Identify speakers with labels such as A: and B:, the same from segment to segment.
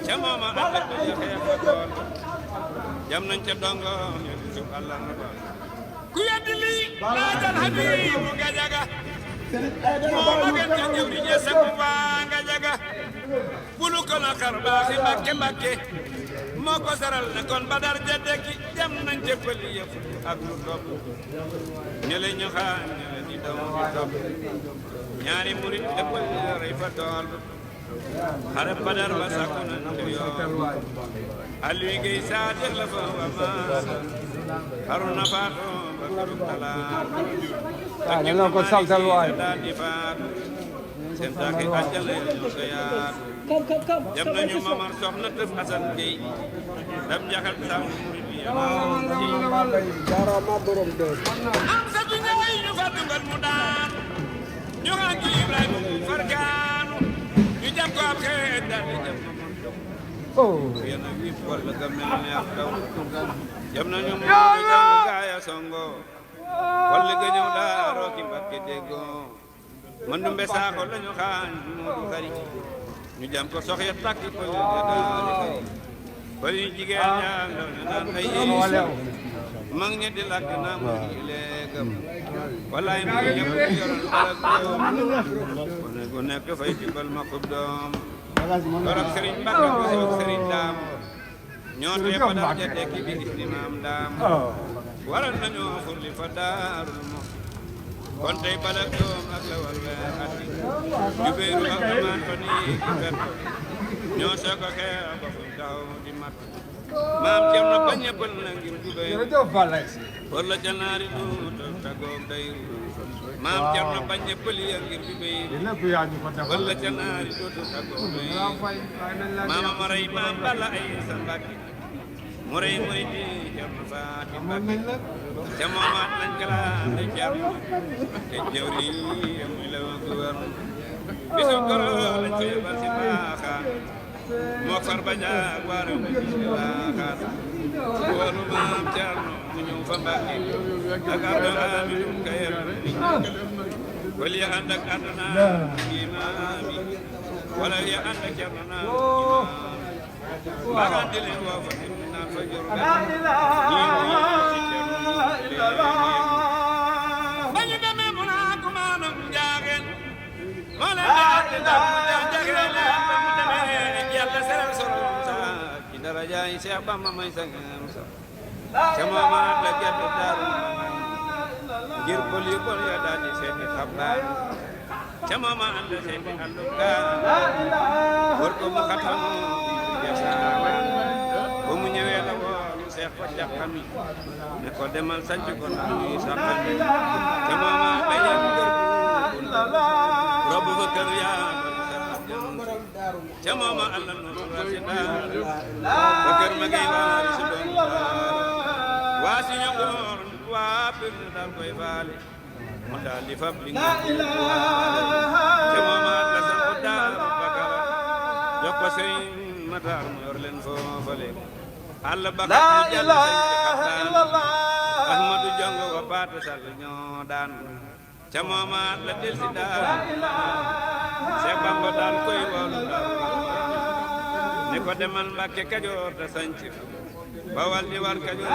A: ca mooma ànd ak jaxee fa doon jam nañ ca dongo ñu di sub Allah na ba ku weddi lii laajal Habibu Gajaga moo ma gën ca jëw di ñe sabu faa Gajaga bulu ko na xar baaxi Mbàkke Mbàkke moo ko saral ne kon Badar ja dekki jam nañ ca pëli yëf ak lu topp ñele ñu xaar ñele di daw di topp ñaari murit ëppal rey fa tool xare Badar ba sakku nañ ca yoon Aliou Guèye Sadio la fa wa ma Haruna Fatou Bakirou Talaat ak ñu ko saltal waay daal di faatu seen taaki àjjana ñu ko yaatu jam nañu Mamar Soxna Tëf Asan Guèye dam njaxal sam murit yi
B: jaarama borom dër
A: am sa du ñëwee ñu fa dugal mu daan ñu xaan ko Ibrahima fargaanu ñu jam ko ab xeet daal di jam yéen a ngi wala nga mel ne ak daw jam nañu mu jàng gaaya songo wala nga ñëw daaroo ki Mbàkke déggoo man du mbe saako lañu xaañ mu du xari ñu jam ko sox ya takk ko li daal xari bari jigéen ñaa ndaw ñu naan ay mag ñi di lakk naa mu ngi léegam walaay mu ngi ñëpp yoroon dalak doom ku nekk fay tibbal ma xub doom torop sëriñ Mbàkke ko soog sëriñ daam ñoo tee fa dal ja dekki bi gis ni maam daam waral nañoo furli fa daarul mo kon tey balak doom ak la war weer ati jubéeru ak amaan fa nii fet ñoo soog a xeex ba fu taw di mat maam jam na bañ ñëppal na ngir jubéeru war la ca naari duuta tagoog day maam jam na bañ ñëppal ya ngir jubéeru war la ca naari duuta tagoog day maama ma rey maam bala ay sa Mbàkke mu rey mooy di jam na faati Mbàkke ca moomaat lañ kala te jam te jëwri muy la gouverne bisu goro lañ ko yebal si baaxaan moo far ba jaag waaram na ci laaxaat woonu maam Cerno mu ñëw fa Mbàkke ak ardo Aminu kayel wala ya ànd ak àdduna imaami wala ya ànd ak Cerno naa bagaan di leen woo fa naan fa jor bañu demee mu naa ko maanam njaageen moo leen di àtte ndax mu jagee leen ba mu demee Yàlla seral sorom sa ci darajaay Seex Bamba may sangam sa ca moomaat la gerte daaru ngir bol yu bol ya daal di seeti xabaar ca moomaat la seeti àndu gaal war ko mu xatamu ba mu ñëwee la woolu Seex fa jàqami ne ko demal sanc ko nuy sàqami ca moomaat la yem gër robu fa kër yaa ca mooma Allah noonu waasi daal ba kër ma ngay waari si doon waasi ñoo góor waa bir daal koy faale mu daal di fab li nga ca mooma Allah sant daal bakara jox ko Sëriñ Matar mu yor leen foofale Allah bakar mu jàll sañ ci xabdaan Ahmadu Jongo wa Paate Sall ñoo daan ca mooma Allah del si daal Seex Bamba daal koy woolu daal ne ko demal Mbàkke Kajoor te sanc Bawal di war Kajoor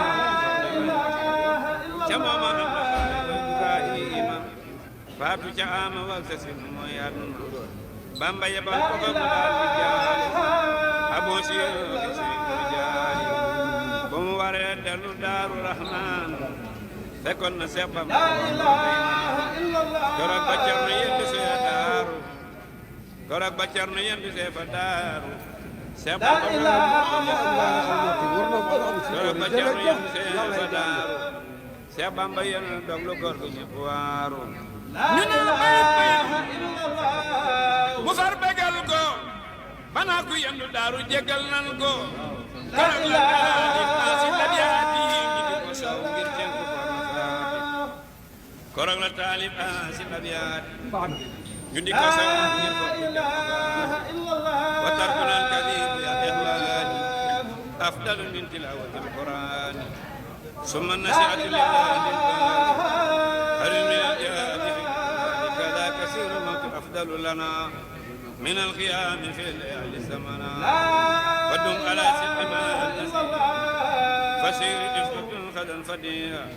A: ca mooma Ibrahima faatu ca ama wal sa sin mooy àdduna Bamba yebal ko ba mu daal di jaali aboo si yoogi si jaali ba mu waree dellu Daaru Rahmaan fekkoon na Seex Bamba keroog ba Cerno yendu see daaru keroog ba Cerno yendu see fa daaru Seex Bamba keroog ba Cerno yendu see fa daaru Seex Bamba yendu dog lu góor gu ñëpp waaru ñu ne la bayit mu far bégal ko banaa ku yendu daaru jégal nan ko keroog la daadi si la diyaati ñi di ko saw ngir teen ko korog la taalib si labiyaat ñu di ko saw ngir fokk wa tarkuna al-kadhib ya ihlaali afdalu min tilawati al-Qur'an summa nasi'atu lillahi hal min al-jihadi kada kasiru ma afdalu lana min al-qiyam fi al-layali zamana بشير إفك خدا فديا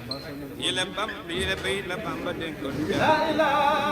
A: يلبم بيد بام بدين كل
B: لا إله